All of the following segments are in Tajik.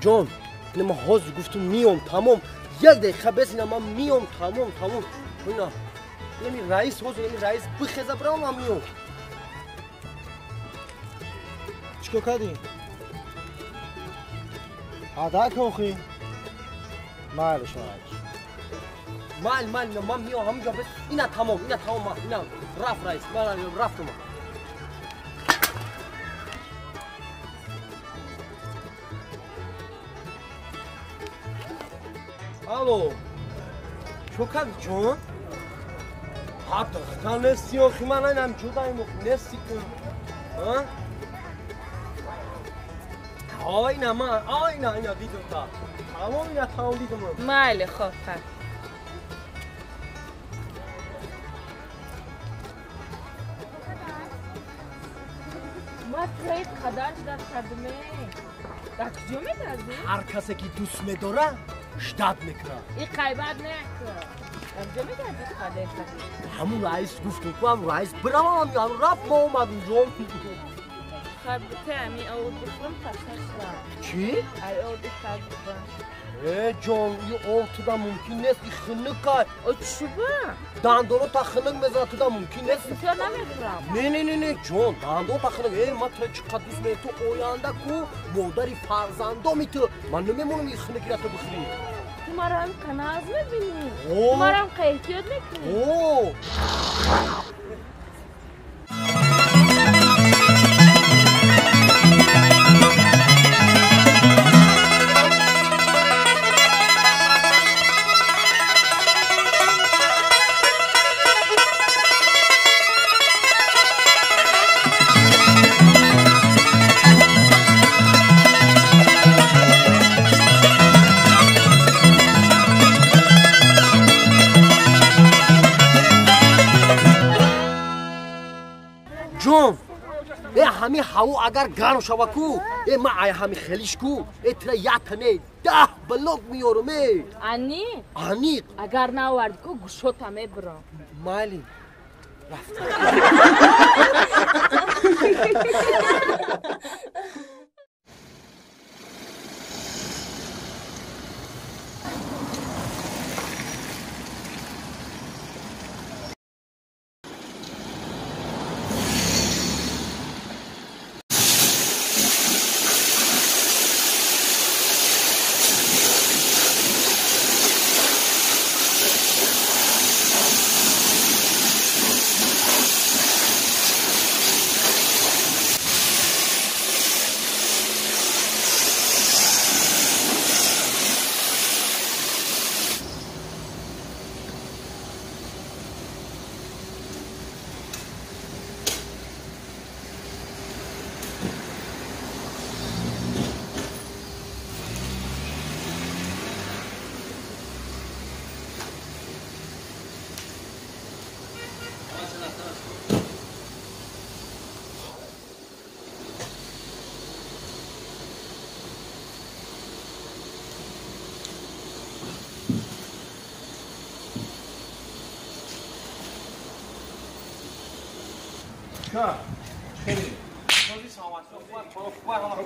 Ҷон, ина ман ҳозир гуфтум миём, тамом. Як дақиқа бес, ина ман миём, тамом, тамом. Ина ами раис ҳозир, ами раис бихеза бирам, ман миём. Чикор кардӣ? Ҳадар охи? Майлиш, майлиш. Майл, майл, ман миём ҳаминҷо бес. Ина тамом, ина тамом, ина рафт раис, ман рафтум. Алло, чо кардӣ ҷон? Ҳа духтар нести охи, ман айнам ҷудаем охи, нести ку. Ҳа? Ина ман, ина, ина дидум та. Тамом, ина тамом дидум. Майли, хоб, хай. Ма тураи қадар ждат кардуме. Дар куҷо мегардӣ? Ҳар касе ки дӯст медора, ждат мекунад. И қайбат накун. Дар куҷо мегардӣ қадар кардӣ? Ҳамун раис гуфтум ку, ҳамун раис биравам, ҳамун рафт, мо омадум ҷон. Хай буте ами овд бихӯрам, хаста шудам. Чӣ? Ай овд ихтар бихӯрам. Э ҷон, и ов туда мумкин нест, и хунукай. О чӯба? Дандоно та хунук мезанад, туда мумкин нест. Бисёр намехӯрам. Не, не, не, не, ҷон, дандон та хунук. Э, ман тура чӣ қадр дӯст медорам, ту оянда ку модари фарзандоми ту. Ман намемонам и хунукира ту бихӯрӣ. Ту маро ҳам қаназ мебинӣ? Ту маро ҳам эҳтиёт мекунӣ? О! Ҷон, э ҳами ҳаво агар гарм шава ку, э ман ай ҳами хелиш ку, э тира ятане 10 блок меёрам э. Ани? Аниқ. Агар наоварди ку гӯшота мебурам. Майли. Рафта.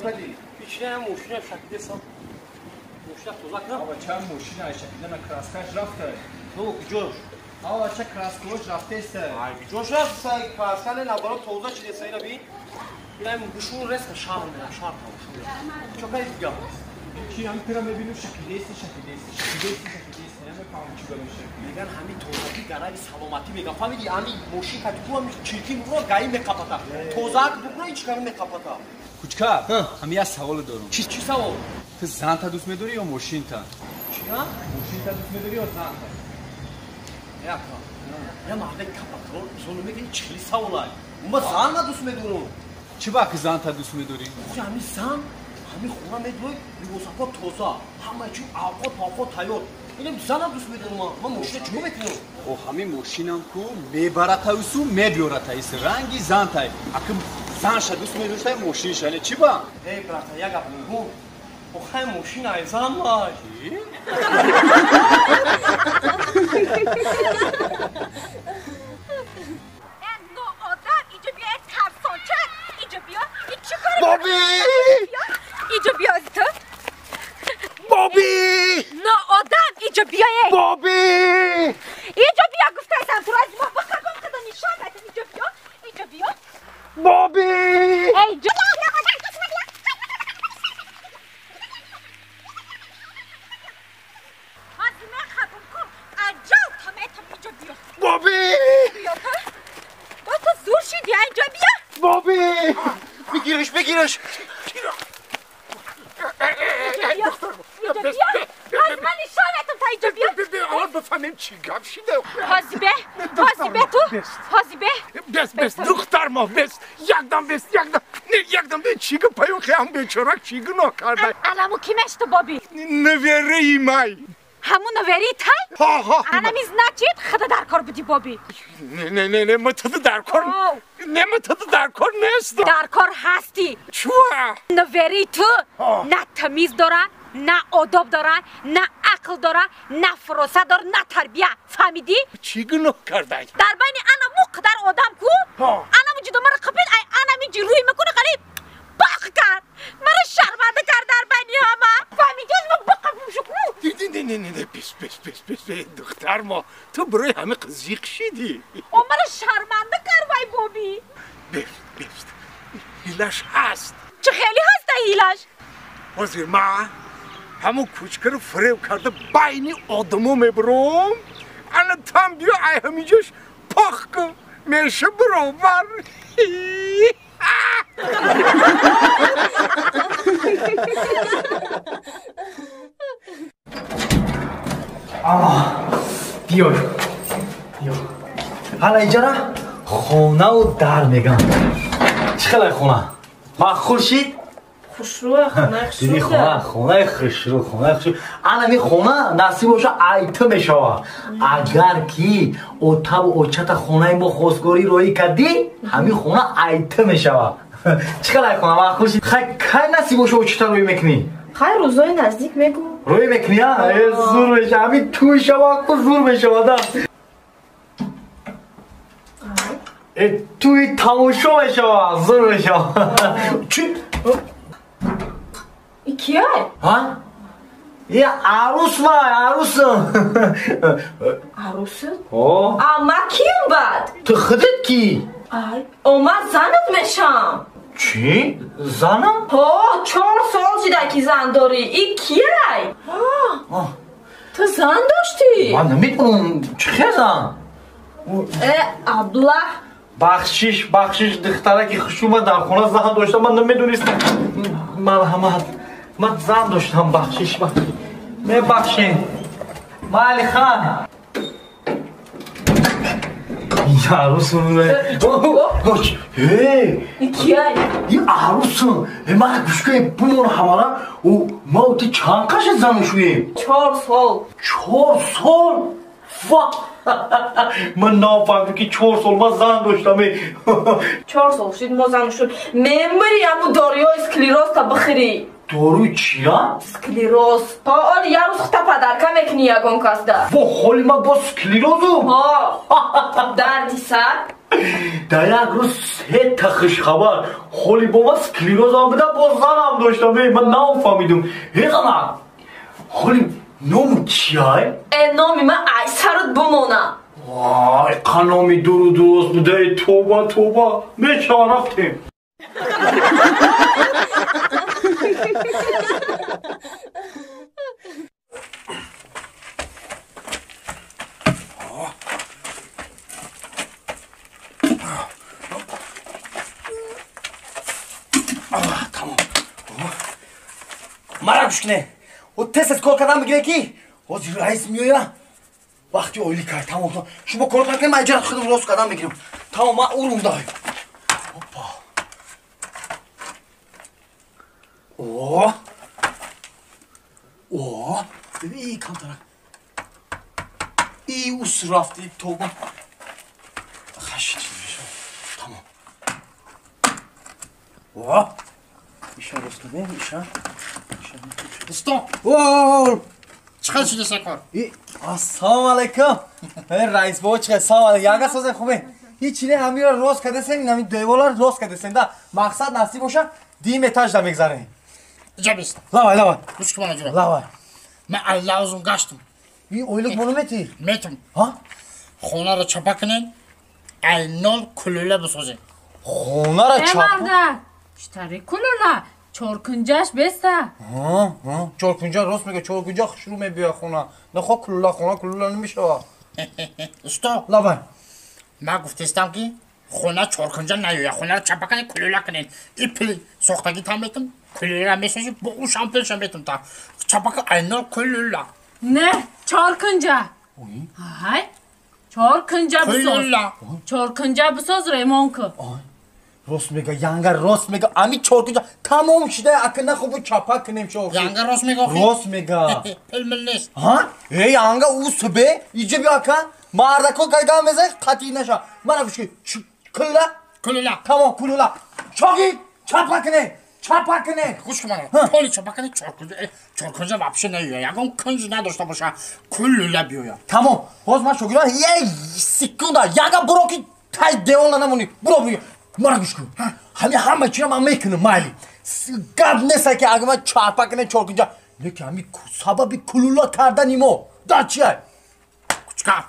خیلی پیچینه موشینه شکیده سام موشینه توزک نه آقا چند موشینه شکیده نه کراسکاش رفته نو کجاش آقا چه کراسکاش رفته است ای کجاش رفت سای کراسکا نه برا توزک چیده سای نبی اینم گوشون رست شهر میره شهر تا چه کاری دیگه چی هم ترا میبینم شکیده است شکیده است شکیده است شکیده است نمیفهمم چی میشه میگن همین توزکی گرای سلامتی میگن فهمیدی همین موشین که تو هم چیکی رو گای میقپتا توزک بکنه هیچ کاری میقپتا کوچکا هم یه سوال دارم چی سوال تو زن تا دوست میداری یا ماشین تا چی ها ماشین تا دوست میداری یا زن تا یا یا مرد کپاتور زونو میگه چی سوالای ما زن دوست میدارم چی با که زن تا دوست میداری خب همین زن همین خونه میدوی لباسا تازه همه چی اوقات پاقات تیار اینم زنم دوست میدارم من ماشین چی میکنم او همین ماشینم کو میبرتایسو میبیارتایس رنگی زن تای اکم زن ша دوست میداشتای ماشین ша چی با ای برادر یک گپ میگم او خیلی ماشین ای زن ما اینجا بیا. اینجا بیا تو. Боби! Ноодам, иҷо биё! Боби! Иҷо биё гуфтаам, туро аз мо бихабам када нишон дадам. Иҷо биё, иҷо биё. Боби! Эй, ҷо Боби! Бо ту зур шидӣ, инҷо биё. Боби! Бигираш, бигираш. Инҷо биё. Аз ман нишонатам та инҷо биё. Аввал бифаҳмем чӣ гап шида. Ҳозибе, ҳозибе ту, ҳозибе. Бес, бес, духтар мо, бес. Якдам бес, якдам. Не, якдам бе чӣ гап паю хиам бечора чӣ гуноҳ карда? Аламу ки мешто Боби? Навераи май. Ҳамун навераи тай? Ҳа. Анами значит худа дар кор будӣ Боби. Не, не, не, не, ма туда дар кор. Не, ма туда дар кор нест. Дар кор ҳастӣ. Чуа? Навераи ту на тамиз дора, на одоб дора, на ақл дора, на фуросат дора, на тарбия. Фаҳмидӣ? Чӣ гуноҳ кардай? Дар байни ана му қадар одам ку, анаму ҷудо мара қапид, ай анами ҷи рӯй мекуна қариб бақ кард. Мара шарманда кард дар байни ҳама. Фаҳмидӣ? Аз ма бақапум шу ку. Не, не, не, не, бес, бес, бес, бес, духтар мо, ту барои ҳама зиқ шидӣ. О, мара шарманда кард вай Боби. Бес, бес, ҳилаш ҳаст. Чӣ хеле ҳаста ҳилаш? Ҳозир ма ҳамон кӯчкаро фиреб карда байни одамо мебурам. Ана там биё, ай ҳаминҷош пох кун, меша баробар. Биё, биё. Ҳала иҷара хонаву дар мегам. Чӣ хелай хона? Маъқул шид? Хушрӯ, хонаи хушрӯ. Диди хона, хонаи хушрӯ, хонаи хушрӯ. Ана ми хона насиб боша айта мешава. Агар ки отаву очата хонаи мо хостгорӣ роҳӣ кардӣ, ҳамин хона айта мешава. Чӣ хелай хона маъқул шид? Хай кай насиб боша очата роҳӣ мекунӣ? Хай рӯзои наздик мегӯ. Роҳӣ мекунӣ, а? Зур мешава, ҳамин тӯй шава, ку зур мешава, да. Тӯи тамошо мешава, зур мешава. Чӣ? Кияй? Ҳа? Я арӯс вай, арӯсам. Арӯсат? О. А ма кием баъд? Ту худат кӣ? Ай, о ма занат мешам. Чӣ? Занам? Ҳо, 4 сол шида ки зан дорӣ. И кияй? Ту зан доштӣ? Ман намедонам чӣ хел зан. Э, аблаҳ. Бахшиш, бахшиш, духтараки хушума дар хона зан доштам, ман намедонистам. Марҳамат. Ман зан доштам, бахшиш, бахшиш. Мебахшед. Майли хан. Арӯсум. Кияй? И арӯсум. Ман гӯш кунем, бумон ҳамара. Ма ту чанд қаша зану шуем? 4 сол. 4 сол? Ва! Ман нафаҳмидам ки 4 сол ман зан доштам. 4 сол шуд мо зану шуд. Мемири ҳамун доруҳои склерозта бихӯрӣ. Доруи чия? Склероз. То оли як рӯз хута падарка мекунӣ ягон касда. Во, ҳоли ман бо склерозум? Ҳо. Дарди сар? Дар як рӯз 3 та хушхабар. Ҳоли бо ман склерозам буда, бо занам доштам. Ман нафаҳмидам. Э занак, ҳоли ному чияй? Э, номи ман ай сарут бумона. Вай, қа номи дуру дурост буда. Э, тоба, тоба. Мешава, рафтем. Тамом. Мара гӯш кунед. О тез кор кардан бигире ки ҳозир раис меоя. Вақти оилӣ кард. Тамом. Шумо кор кунед, ман иҷара худам рост кардан мегирам. Тамом, ман урунда. Опа. О. О. Бибин, камтара. И ус рафти тоба. Хашид Тамом. О. Иша рост кардем, иша. Дӯстон. О! Чӣ хел шуда кор? Ассалому алайкум. Раис бобо чӣ хел? Салом алайкум. Яга созем хубе. Ҳеҷ не, ҳамиро рост кардасем, ин ҳамин деволаро рост кардасем да. Мақсад насиб боша, дим этажда мегзарем. Иҷа бист. Лавай, лавай. Гӯш кун мана ҷура. Лавай. Ман аллаузум гаштам. И ойлук моно мети? Метам. Ҳа? Хонаро чапа кунен, ай нол кулула бисозем. Хонаро чапа? Мардак, читари кулула? Чоркунҷаш беста. Ҳа, ҳа, чоркунҷа рост мега, чоркунҷа хушрӯ мебиёяд хона. Нахо кулула хона кулула намешава. Усто. Лабай. Ман гуфтестам ки хона чоркунҷа наёяд, хонаро чапа кунен, кулула кунен. И пул сохтагӣ там метам, кулула месозӣ, бо ӯ шампулша метам та. Чапа кун ай нол кулула. Не, чоркунҷа. Ҳай. Чоркунҷа бисоз. Чоркунҷа бисоз, ремон кун. Рост мега, янга рост мега. Ами чоркунҷа тамом шуда, ака нахобу чапа кунем шо. Янга рост мега охи? Рост мега. Пул мил нест. Ҳа? Э, янга ӯ субе, иҷа биё ака. Мардако кайган мезай, қатъӣ наша. Мана гӯш ки, кулула? Кулула. Тамом, кулула. Шоги, чапа кунем. Чапа кунем. Гӯш кун мана. Поли чапа кунем, чоркунҷа, чоркунҷа вообще наёяд. Ягон кунҷ надошта боша, кулула биёяд. Тамом. Боз ман шогирдон як секунда, янга буро ки тай девона намонӣ. Буро буро. Мара гӯш кун. Ҳами ҳама чиро ман мекунам, майли. Гап нест ки агар ман чапа кунем чоркунҷа. Лекин ҳами сабаби кулула кардани мо дар чия? Кучка.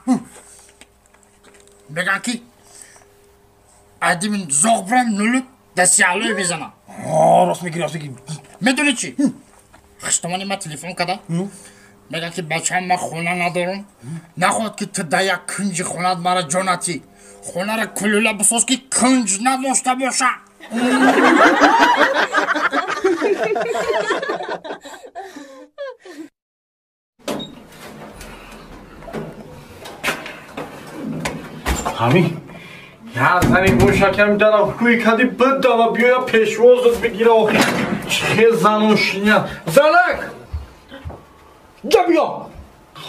Меган ки адимин зоғ бурам нулук дастиалои мезанам. Рост мегирӣ, рост мегирӣ. Медонӣ чӣ? Хиштомани ман телефон карда. Меган ки бачаам ман хона надорам. Нахоҳад ки ту дар як кунҷи хонаат мара ҷо натӣ. Хонаро кулула бисоз ки кунҷ надошта боша. Ҳамин як зани гӯшакам дара ҳуй кади бидава биёя пешвозат бигира охи. Чӣ зану шиня. Занак! Ҷа биё!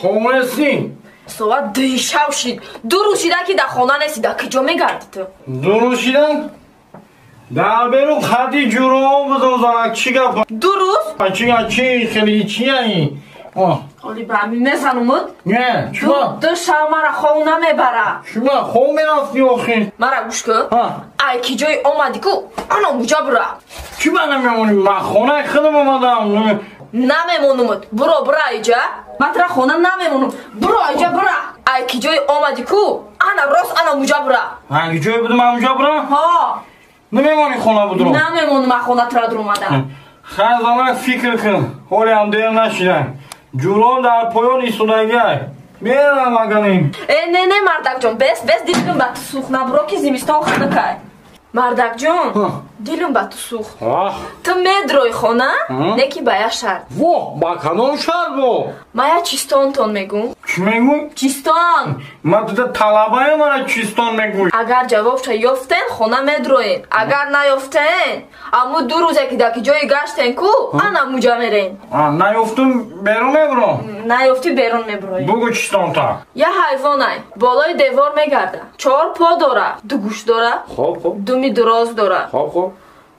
Хонеси? Соат дуи шав шид. Ду рӯз шида ки дар хона нести, дар куҷо мегардӣ ту? Ду рӯз шида? Дар берун хади ҷуроон будам занак, чӣ гап? Ду рӯз? Чӣ гап, чӣ хеле чияи? Оли ба ҳамин мезанумуд? Не, чума? Ду шав мара хов намебара. Чума, хов мерафти охи? Мара гӯш кун. Ай ки ҷои омадӣ ку, ана муҷа бура. Чума намемонӣ? Ман хонаи худам омадам. Намемонумуд. Буро, бура иҷа. Ман тура хона намемонум. Буро иҷа, бура. Ай ки ҷои омадӣ ку, ана рост ана муҷа бура. Ай ки ҷое будум, ан муҷа бура? Ҳо. Намемонӣ хона будро? Намемонум, ман хона тура дуромадам. Хайр занак, фикр кун. Ҳолиам дер нашида. Ҷурон дар поён истодагиай. Мерам аганим. Э, не, не, мардакҷон, бес, бес, дилум ба ту сӯхт. Набуро ки зимистон хунукай. Мардакҷон, дилум ба ту сӯхт. Ту медрои хона, не ки ба як шарт. Во, ба кадом шарт бо? Ман як чистонтон мегӯм. Чӣ мегӯй? Чистон. Ман туда талабаям, мара чистон мегӯй. Агар ҷавобша ёфтен, хона медроен. Агар наёфтен, аммо ду рӯзе ки дар ки ҷое гаштен ку, ана муҷа мерен. Наёфтум, берун мебуром? Наёфтӣ, берун мебуроем. Бугӯ чистонта. Як ҳайвонай, болои девор мегарда. Чор по дора, ду гӯш дора. Хоб, хоб. Думи дуроз дора. Хоб, хоб.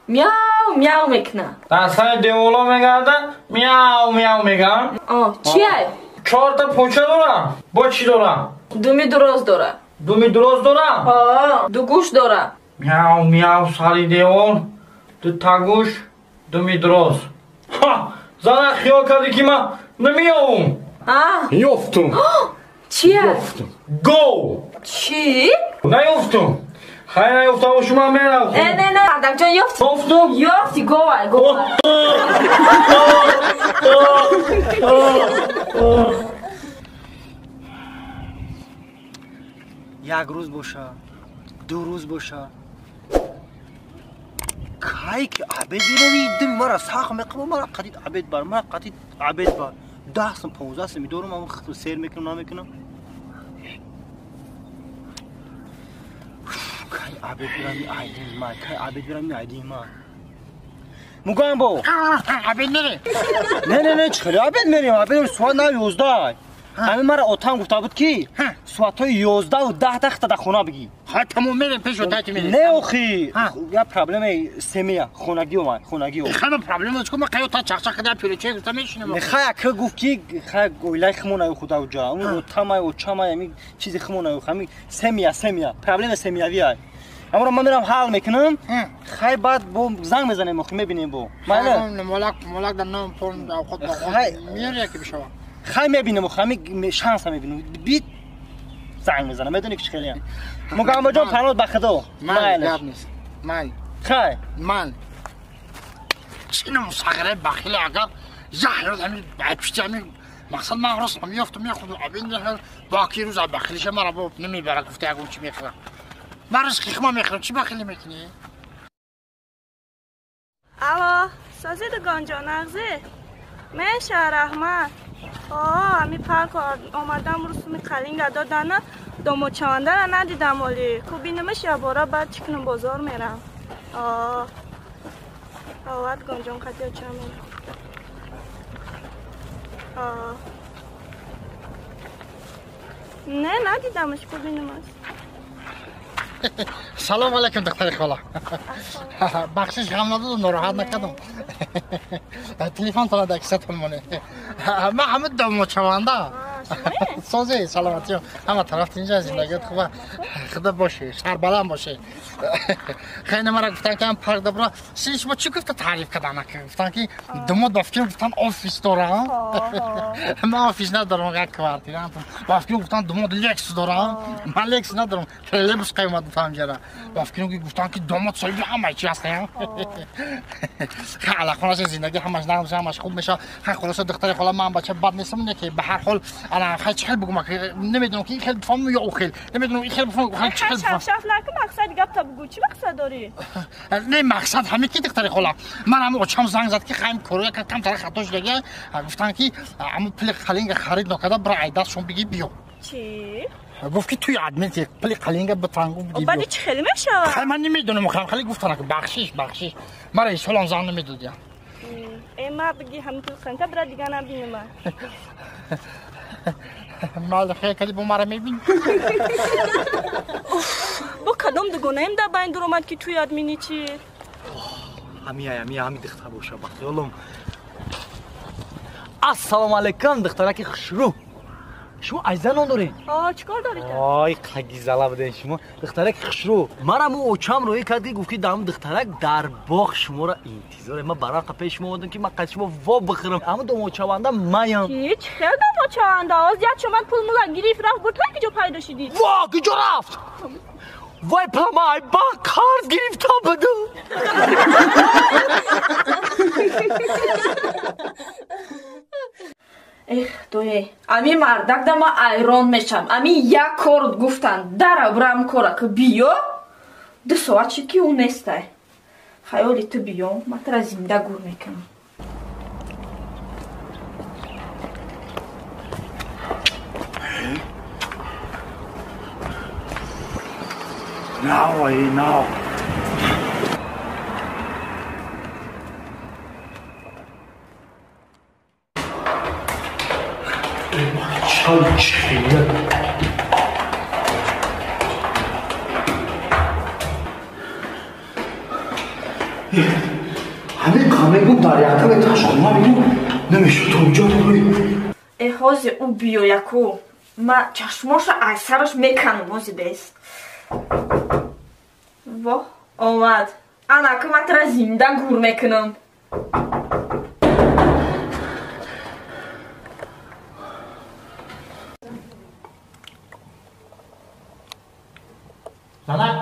Мяу, мяу мекуна. Дар сари деволо мегарда, мяу, мяу меган. Чиай? Чорта поча дора. Бо чӣ дора? Думи дуроз дора. Думи дуроз дора? Ҳо, ду гӯш дора. Мяу, мяу сари девол, ду та гӯш, думи дуроз. Ҳа, зана хиёл кардӣ ки ман намеёвум. Ёфтум. Чия? Ёфтум. Гов. Чӣ? Наёфтум. Хайр, наёфтам, шума мерам. Э, не, не, мардакҷон, ёфтӣ. Ёфтум? Ёфтӣ, говай, говай. Як рӯз боша, ду рӯз боша. Кай ки обед меравӣ, дими мара сахт меқаба, мара қатид обед бар, мара қатид обед бар. 10 сум, 15 сум медорам, ам сер мекунам, намекунам. Кай обед бирами айдин ман, кай обед бирами айдин ман. Мугамбо. Обед мерем. Не, не, не, чӣ хеле обед мерем? Обед соат 9:11. Ҳамин мара отам гуфта буд ки соатҳои 11:10 тахта дар хона бигӣ. Ҳа, тамом, мерем пеш отати мерем. Не, охи, як проблемаи семия, хонагӣ омад, хонагӣ омад. Хама проблема чӣ, ман қайёта чақчақ када пироче гуфта мешинам. Не, хай ака гуфт ки хай оилаи химон аю худа уҷа. Он отамай, очамай, ҳамин чизи химон аю, ҳамин семия, семия, проблема семиявӣ ай. Аммо ман мерам ҳал мекунам. Хай баъд бо занг мезанем, охи мебинем бо. Майла. Молак, молак дар ном пон авқот Хай. меёр яке бишава. Хай мебинам, хами шанс мебинам. Бит занг мезанам, медонӣ ки чӣ хелиам. Мугамбо ҷон паноҳ ба Худо. Ман гап нест. Ман. Хай. Ман. Чинам сағире бахил агар заҳр ҳамин бачча ҳамин мақсад ман рост меёфтам мехӯрдам. Абин боқӣ рӯз бахилиша мара бо намебарад гуфта ягон чӣ мехӯрам. Ман ризқи хума мехӯрам, чӣ бахилӣ мекунӣ? Алло, сози дугонҷон нағзӣ? Меша раҳмат. Ами парк омадам русуми қалинга додана домочавандара надидам оли. Ку бинамаш ябора баъд чӣ кунам бозор мерам. Овад гонҷон қатиё ча мерам. Не, надидамаш, ку бинамаш. Салом алейкум духтари хола. Бахшиш ғам надодам, нороҳат накардам. Телефонтона дар кисатон монед. Ман ҳама домочаванда. Созе, саломатӣ. Ҳама тараф тинҷа, зиндагият хуба. Худо боше, сарбаланд боше. Хеле мара гуфтан ки парк добра. Син шумо чӣ гуфта таъриф кардан? Гуфтан ки домод ба фикр гуфтан офис дорам. Ман офис надорам, як квартира. Ба фикр гуфтан домод Лексус дорам. Ман Лексус надорам. Троллейбус қаймат фаҳмҷара. Ба фикр гуфтан ки домод соҳиби ҳама чиз ҳаст. Хеле хулоса зиндагӣ ҳамаш нағз, ҳамаш хуб мешавад. Хеле хулоса духтари хола ман бача бад нестам, не ки ба ҳар ҳол ана хеле чӣ хел бигӯм, намедонам ки ин хел бифаҳмам ё ӯ хел. Намедонам ин хел бифаҳмам, ӯ хел чӣ хел бифаҳмам. Шаф накун, мақсад гапта бугӯ, чӣ мақсад дорӣ? Не, мақсад ҳамин ки духтари хола. Ман ҳам очам занг зад ки хаим короя камтар хато шудага, гуфтан ки ҳамон пули қалинга харид накарда, бира ай дастшон бигӣ биё. Чӣ? Гуфт ки туи админ ки пули қалинга битангу бигӣ. Баъди чӣ хеле мешавад? Хай ман намедонам, хеле гуфтан ки бахшиш, бахшиш. Мара исолам занг намедодям. Ма бигӣ ҳамин пули қалинга бира дига набинам. Мал хел кади бо мара мебинӣ. Бо кадом дугонаем дар байн дуромад ки туи админи чӣ? Ҳами духтар боша, ба хиёлам. Ассалому алайкум, духтараки хушрӯ. Шумо айза нон доред? Чӣ кор доред? Ой, қагизала буден шумо. Духтараки хушрӯ. Мара мо очам рӯй кард ки гуфт ки дар духтарак дар боғ шуморо интизор. Ман барақа пеш шумо омадам ки ман қад шумо во бихӯрам. Ҳамон домочаванда маям. Чӣ? Чӣ хел домочаванда? Оз як чомад пул мула гирифт рафт бурд, ки ҷо пайдо шидӣ? Во, ки ҷо рафт? Вай пама, ай ба қарз гирифта будам. Эх, дое, ами мардак да ма айрон мешам. Ами як кор гуфтан, дара брам кора ки биё, 2 соат шид ки ӯ нестай. Хаёли ту биё, ма тара зинда гур мекунам. Now, now. ҳамин қамегум дар якам этаж хона бинум намешуд то инҷо рӯй. Э ҳози ӯ биёяку ма чашмоша аз сараш меканам ҳози бес. Во омад. Анаку ма тара зинда гур мекунам. Занак!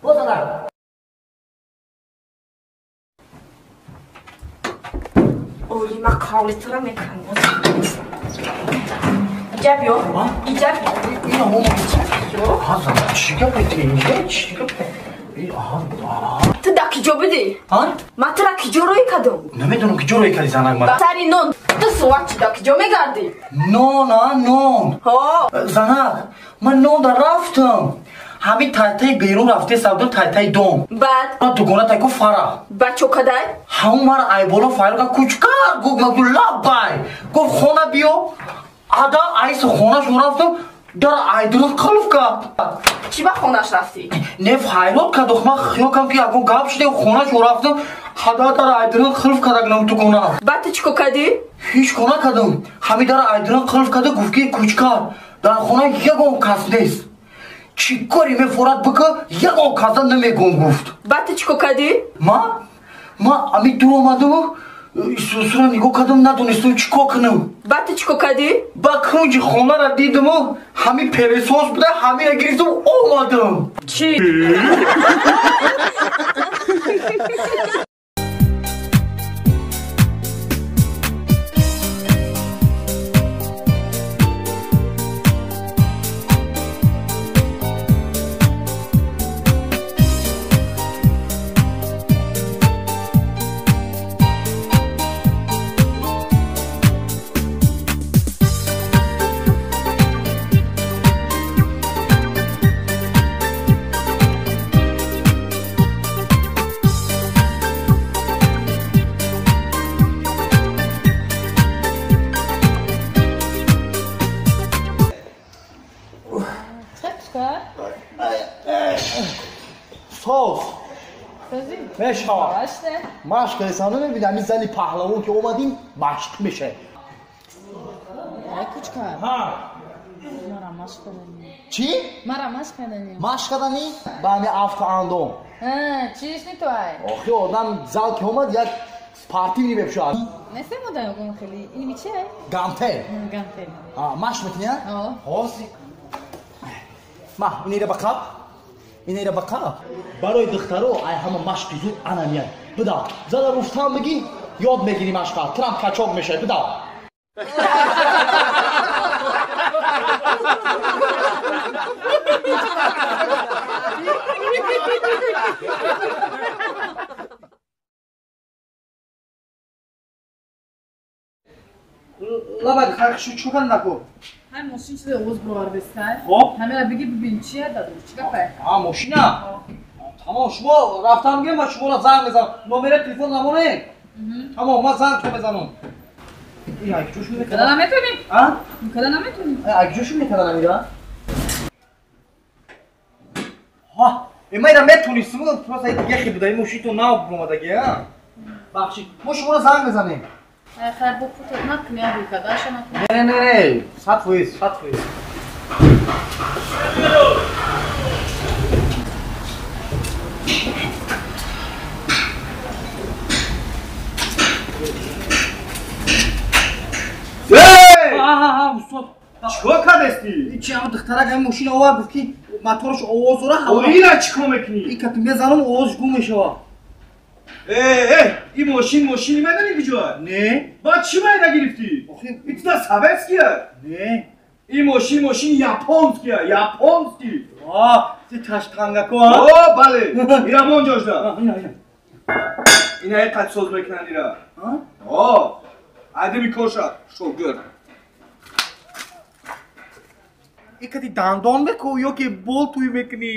Бо занак! Оли, ма қавли тура мекунам. Иҷа биё. Иҷа биё. Занак, чӣ гапе ту инҷа? Чӣ гапе? Ту дар киҷо будӣ? Ма тура киҷо рӯй кардам? Намедонам киҷо рӯй кардӣ занак мара. Сари нон 2 соат чӣ дар киҷо мегардӣ? Нон, а нон. Ҳо. Занак, ман нон дар рафтам. Ҳамин тайтаи берун рафте савдо тайтаи дом. Баъд? Баъд дугона тайку фара. Баъд чо кадай? Ҳамун мара айболо файро ка кучкар гуфт, ма гуфт лаббай. Гуфт хона биё. Ада айси хонашон рафтам, дар айдурун қулф кард. Чӣ ба хонаш рафтӣ? Не файрод кард, ман хиёл кардам ки ягон гап шуда, хонашон рафтам, ҳада дар айдурун қулф кард нам дугона. Баъд ту чӣ кор кардӣ? Ҳеҷ кор накардам. Ҳамин дар айдурун қулф карда гуфт ки кучкар, дар хона ягон кас нест. Чӣ кори мефорад бика, ягон каса намегӯм гуфт. Баъд ту чӣ кор кардӣ? Ма? Ма ами дур омадаму Сусура нигоҳ кардам, надонистам чӣ кор кунам. Баъд ту чӣ кор кардӣ? Ба кунҷи хонара дидаму ҳамин пелесос буда, ҳамина гирифтам омадам. Чӣ? Мешавад. Машқ кардесам, намебинӣ ҳамин зали паҳлавон ки омадим машқ мешавад. Ай кучка. Ҳа. Мара машқ кардани. Чӣ? Мара машқ кардани. Машқ кардани? Ба ҳамин автоандом. Ҳа, чиш не ту ай? Охи одам зал ки омад як спортивный мепӯшад. Несем одам гум хеле. Ин чи ай? Гантел. Гантел. Ҳа, машқ мекунӣ, ҳа? Ҳо. Ҳозир. Ма, инера ба қаб. Инера ба қаб. Барои духтаро ай ҳама машқи зуд ана мияд. Бидав. Зада руфтан бигӣ, ёд мегирӣ машқа. Трамп качок мешавад. Бидав. Лабай хархшу чӣ кардам наку? Ҳай мошин чизе оғоз бировар бестай. Хоб. Ҳамера биги бибин чия даду, чӣ гапай? А, мошина? Тамом, шумо рафтам гирем, ман шуморо занг мезанам. Номери телефон намонед? Тамом, ман занг мезанам. Ин акҷошун мекардам. Када наметонӣ? А? Када наметонӣ? Акҷошун мекардам ира? Ҳа, ман ира метонистам, просто дига хел буда, ин мошинтон нав омадаги, а? Бахшид, мо шуморо занг мезанем. Хайр, бо путат накунӣ, абӣ кадаша накунӣ. Не, не, не, 100%, 100%. Устод, чикор кардасти? Чи ҳама духтарак ҳамин мошина овард, гуфт ки мотораш овоз дора. Ина чӣ кор мекунӣ? Ин кати мезанам, овозш гум мешавад. Э, ин мошин мошини медонӣ куҷоа? Не. Баъд чӣ майда гирифтӣ? Ин туда советския? Не. Ин мошин мошини японския, японский. А, ти таштангако, а? О, бале. Ира мон ҷошда. Ина, ина. Ина қад соз мекунанд ира. О, адими коша, шогирд. Ин кати дандон меку ё ки бол туй мекунӣ?